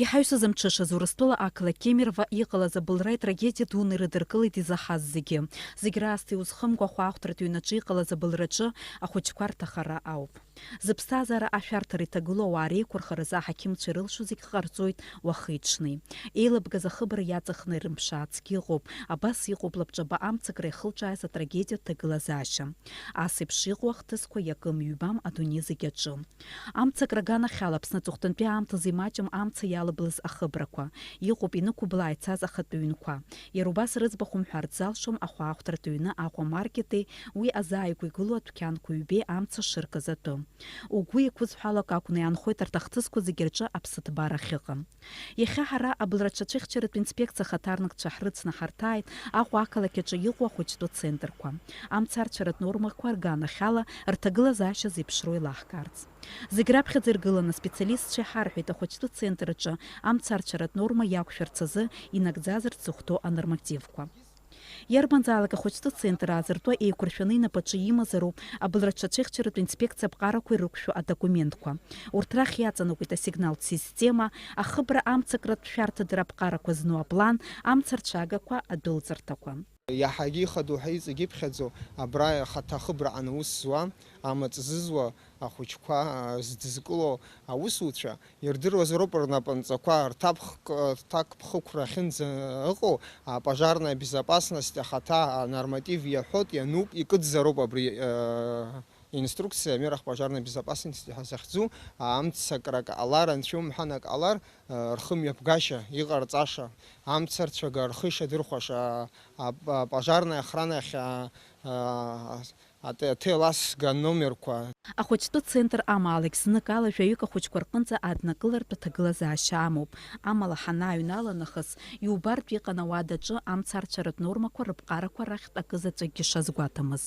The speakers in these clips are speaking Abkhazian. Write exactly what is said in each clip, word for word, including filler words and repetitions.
Иҳаҩсыз амҽышазы Урыстәыла ақалақь Кемерово иҟалаз абылра итрагедиа дуны ирыдыркылеит изаҳаз зегьы. Зегь раасҭа иузхымго ахәаахәҭратә ҩнаҿы иҟалаз абылраҿы ахәыҷқәа рҭахара ауп. Зыԥсҭазаара ашәарҭара иҭагылоу ауаа реиқәырхаразы аҳақьымцәа ирылшо зегь ҟарҵоит уахи-ҽни. Еилыбгаз ахыбра иаҵахны ирымԥшаацгьы ыҟоуп, абас иҟоуп лабҿаба амцакра иахылҿиааз атрагедиатә ҭагылазаашьа. Ас еиԥш иҟоу ахҭысқәа иакым-ҩбам адунеи зегь аҿы. Амцакра аганахьала Аԥсны аҵыхәтәантәи аамҭазы имаҷым амца иалаблыз ахыбрақәа. Иҟоуп инықәыблаа ицаз ахатәы ҩнқәа. Иара убас рыӡбахә умҳәарц залшом ахәаахәҭратә ҩны Аҟәа маркети уи азааигәа игылоу адәқьанқәа ҩбеи амца шыркыз атәы. Угәы иқәызҳәалак акәны иаанхоит арҭ ахҭысқәа зегьы рҿы аԥсыҭбара ахьыҟам. Иахьа ҳара абылра аҽацәыхьчаратә инспекциа ахаҭарнакцәа ҳрыцны ҳарҭааит Аҟәа ақалақь аҿы иҟоу ахәыҷтәы центрқәа. Амцарцәаратә нормақәа рганахьала рҭагылазаашьа зеиԥшроу еилаҳкаарц. Зегь раԥхьаӡа иргыланы аспециалистцәа иҳарҳәеит ахәыҷтәы центр аҿы амцарцәаратә норма иақәшәарц азы инагӡазарц зыхәҭоу анормативқәа. Иарбанзаалак ахәыҷтәы центр аазыртуа еиқәыршәаны инапаҿы имазароуп абылра аҽацәыхьчаратә инспекциа аԥҟарақәа ирықәшәо адокументқәа. Урҭ рахь иаҵанакуеит асигналтә система, ахыбра амцакратә шәарҭадара аԥҟарақәа зну аплан, амцарцәагақәа, адәылҵырҭақәа. Иаҳагьы ихадоу ҳәа иҵегь иԥхьаӡоу абра хаҭа ахыбраҟны аус зуа, амаҵ зызуа ахәыҷқәа, а, здызкыло аусуцәа ирдыруазароуп рнапынҵақәа, рҭакԥхықәра ахьынӡа ыҟоу, а, пожарная безопасность ахаҭа анорматив иаҳәоит, иануп, икыдзароуп абри, а, инструкциа, амерах пожарной безопасности ҳәа захьӡу, а, амцакрак ҟалар, анцәа иумҳәан ак ҟалар, а, рхымҩаԥгашьа, иҟарҵаша, амцарцәага рхы ишадырхәаша, а, а, а, пожарная охранахь, а, а, Ат-, аҭел асга номерқәа. Ахәыҷтәы центр амаалықь зныкала жәаҩык ахәыҷқәа рҟынӡа аднакылартә аҭагылазаашьа амоуп. Амала ҳанааҩнала нахыс, иубартә иҟан ауадаҿы амцарцәаратә нормақәа рыԥҟарақәа рахьтә акы заҵәыкгьы шазгәаҭамыз.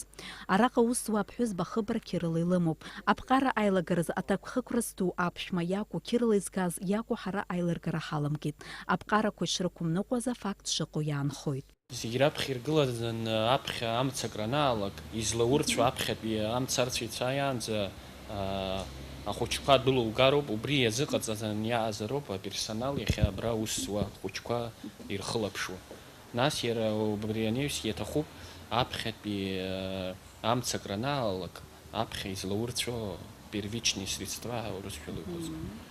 Араҟа аус зуа аԥҳәызба ахыбра қьырала илымоуп. Аԥҟара аилагаразы аҭакԥхықәра зду аԥшәма иакәу, қьырала изгаз иакәу ҳара аилыргара ҳаламгеит. Аԥҟарақәа ишрықәымныҟәаз афакт шыҟоу иаанхоит. Зегь раԥхьа иргылаӡаны аԥхьа амцакра анаалак, излаурцәо аԥхьатәи амцарцәа ицаиаанӡа, аа, ахәыҷқәа дәылугароуп, убри иазыҟаҵаӡаны иаазароуп аперсонал иахьа абра аус зуа ахәыҷқәа ирхылаԥшуа. Нас иара убри анаҩс иаҭахуп аԥхьатәи, аа, Амцакра анаалак, аԥхьа излаурцәо первичные средства урысшәала иҳәозар. Мм.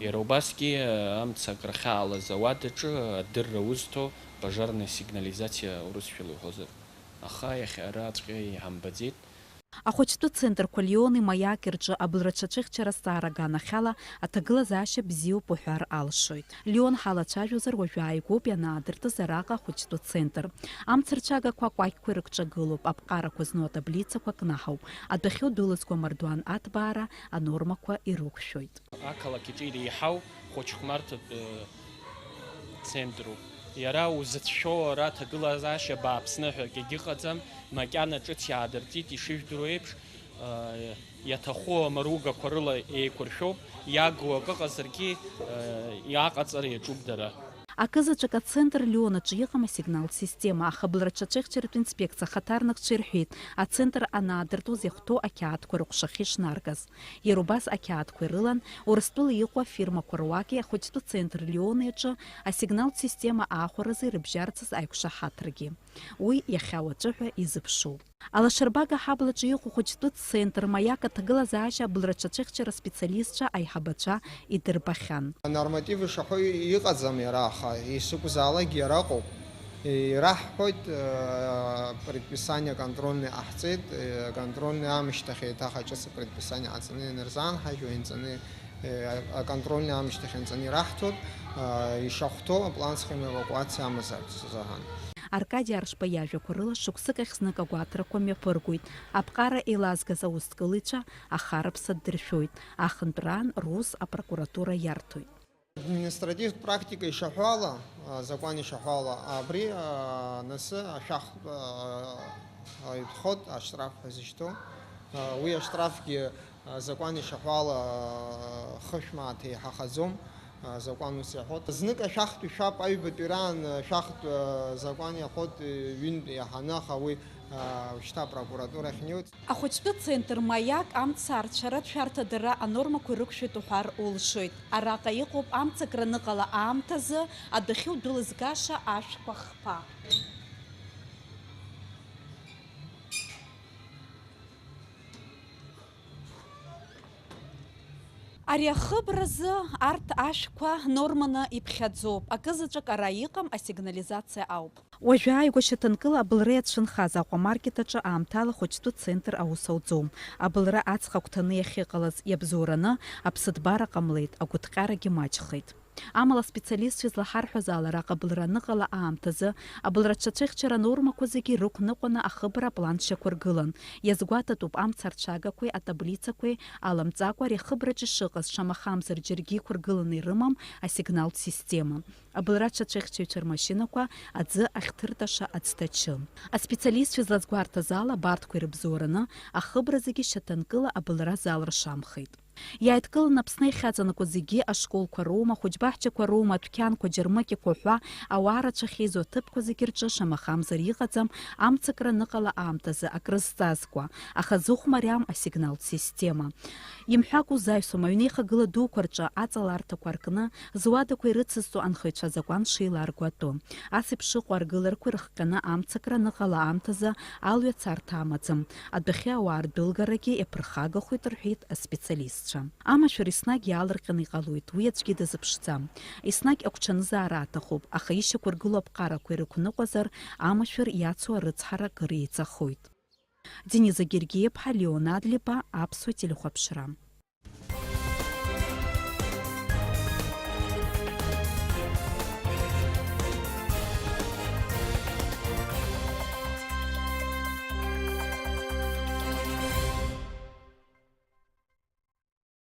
Иара убасгьы амцакра ахьаалаз ауадаҿы адырра узҭо пожарная сигнализациа урысшәала иҳәозар. Аха иахьа араҵәҟьа иҳамбаӡеит. Ахәыҷтәы центрқәа Лиони Маиаки рҿы абылра аҽацәыхьчара азҵаара аганахьала аҭагылазаашьа бзиоуп уҳәар алшоит. Лион ҳалацәажәозар уажәы ааигәоуп ианаадыртыз араҟа ахәыҷтәы центр. Амцарцәагақәа акәакьқәа ирыкҿагылоуп, аԥҟарақәа зну атаблицақәа кнаҳауп, адәахьоу дәылызго амардуан аҭбаара анормақәа ирықәшәоит. Ақалақь аҿы иреиҳау хәыҷхәмарҭатә, э, центруп. Иара узыцәшәо ара аҭагылазаашьа бааԥсны ҳәа акгьы ыҟаӡам, макьана ҿыц иаадыртит, ишыжәдыруа еиԥш, Иаҭаху амаругақәа рыла еиқәыршәоуп, иагу акы ыҟазаргьы, иааҟаҵара иаҿуп дара. Акызаҵәык ацентр Лион аҿы иҟам асигналтә система, аха абылра аҽацәыхьчаратә инспекциа ахаҭарнакцәа ирҳәеит, ацентр анаадыртуаз иахәҭоу ақьаадқәа рыҟәшахьы ишнаргаз. Иара убас ақьаадқәа ирылан Урыстәыла иҟоу афирмақәа руаки ахәыҷтәы центр Лиони аҿы асигналтә система аахәаразы ирыбжьарцаз аиқәшаҳаҭрагьы. Уи иахьа уаҵәы ҳәа изыԥшуп. Алашарбага аҳаблаҿы иҟоу хәыҷтәы центр Маиак аҭагылазаашьа абылра аҽацәыхьчара специалистцәа аиҳабацәа идырбахьан. Анорматив ишаҳәо иҟаӡам иара, аха исакәзаалакгьы иара ыҟоуп. Ираҳҳәоит, э, предписание контрольный ҟаҳҵеит, э, контрольный аамышьҭахь еиҭах аҿыц апредписание ҟаҵаны ианырзаанҳажьуа, инҵаны Аконтрольный аамышьҭахь анҵаны ираҳҭоит, ишахәҭоу аплан схема эвакуациа амазарц азыҳәан. Аркади Аршба иажәақәа рыла, шықәсык ахь знык агәаҭарақәа мҩаԥыргоит. Аԥҟара еилазгаз аусҭкылаҩцәа ахараԥса ддыршәоит. Ахынтәраан рус апрокуратура иарҭоит. Административтә практика ишаҳәо ала, азакәан ишаҳәо ала, абри, а, насы ашәах, а, а, итәхоит, аштраф ҳәа зышьҭоу. А, уи аштрафгьы Азакәан ишаҳәо ала, хышә мааҭ еиҳахаӡом, азакәан ус иаҳәоит. Знык ашәахтә ишәап, аҩбатәи раан ашәахтә, азакәан иаҳәоит, ҩынтә иаҳаны, аха уи Уажәшьҭа апрокуратура ахьнеиуц. Ахәыҷтәы центр Маиак амца арцәаратә шәарҭадара анормақәа ирықәшәеит уҳәар улшоит. Араҟа иҟоуп амцакра аныҟала аамҭазы адәахьы удәылызгаша ашәқәа хԥа. Ари ахыбразы арҭ ашәқәа норманы иԥхьаӡоуп, акызаҵәык ара иҟам асигнализациа ауп. Уажәы ааигәа шьаҭанкыла абылра иацәынхаз Аҟәа маркет аҿы аамҭала ахәыҷтәы центр аус ауӡом. Абылра аҵх агәҭаны иахьыҟалаз иабзоураны аԥсыҭбара ҟамлеит, агәыҭҟьарагьы маҷхеит. Амала аспециалистцәа излаҳарҳәаз ала, араҟа абылра аныҟала аамҭазы абылра аҽацәыхьчара анормақәа зегьы ирықәныҟәаны ахыбра аплан шьақәыргылан. Иазгәаҭатәуп амца арцәагақәеи атаблицақәеи аламҵакәа ари ахыбраҿы ишыҟаз, шамахамзар џьаргьы иқәыргыланы ирымам асигналтә система. Абылра аҽацәыхьчаҩцәа рмашьынақәа аӡы ахьҭырташа аӡҭачы. Аспециалистцәа излазгәарҭаз ала, абарҭқәа ирыбзоураны ахыбра зегьы шьаҭанкыла абылра зал ршамхеит. Иааидкыланы Аԥсны иахьаҵанакуа зегьы ашколқәа роума, ахәыҷбаҳчақәа роума, адәқьанқәа, џьармыкьақәа ҳәа ауаа рацәа ахьеизо аҭыԥқәа зегьы рҿы шамахамзар иҟаӡам амцакра аныҟала аамҭазы акрызҵазкуа, аха зыхә мариам асигналтә система. Имҳәакәа узаҩсуам аҩнеихагыла дуқәа рҿы аҵаларҭақәа аркны, зуадақәа ирыцызҵо анхаҩцәа азакәан шеиларго атәы. Ас еиԥш ыҟоу аргыларақәа ирыхҟьаны амцакра аныҟала аамҭазы алҩа царҭа амаӡам. Адәахьы ауаа рдәылгарагьы иаԥырхагахоит, рҳәеит аспециалистцәа. Амашәыр еснагь иаалырҟьаны иҟалоит, уи аӡәгьы дазыԥшӡам. Еснагь агәҽанызаара аҭахуп, аха ишьақәыргылоу аԥҟарақәа ирықәныҟәазар, амашәыр иацу арыцҳара акыр еиҵахоит. Дениза Гергиеԥҳа, Леон Адлеиба, Аԥсуа телехәаԥшра.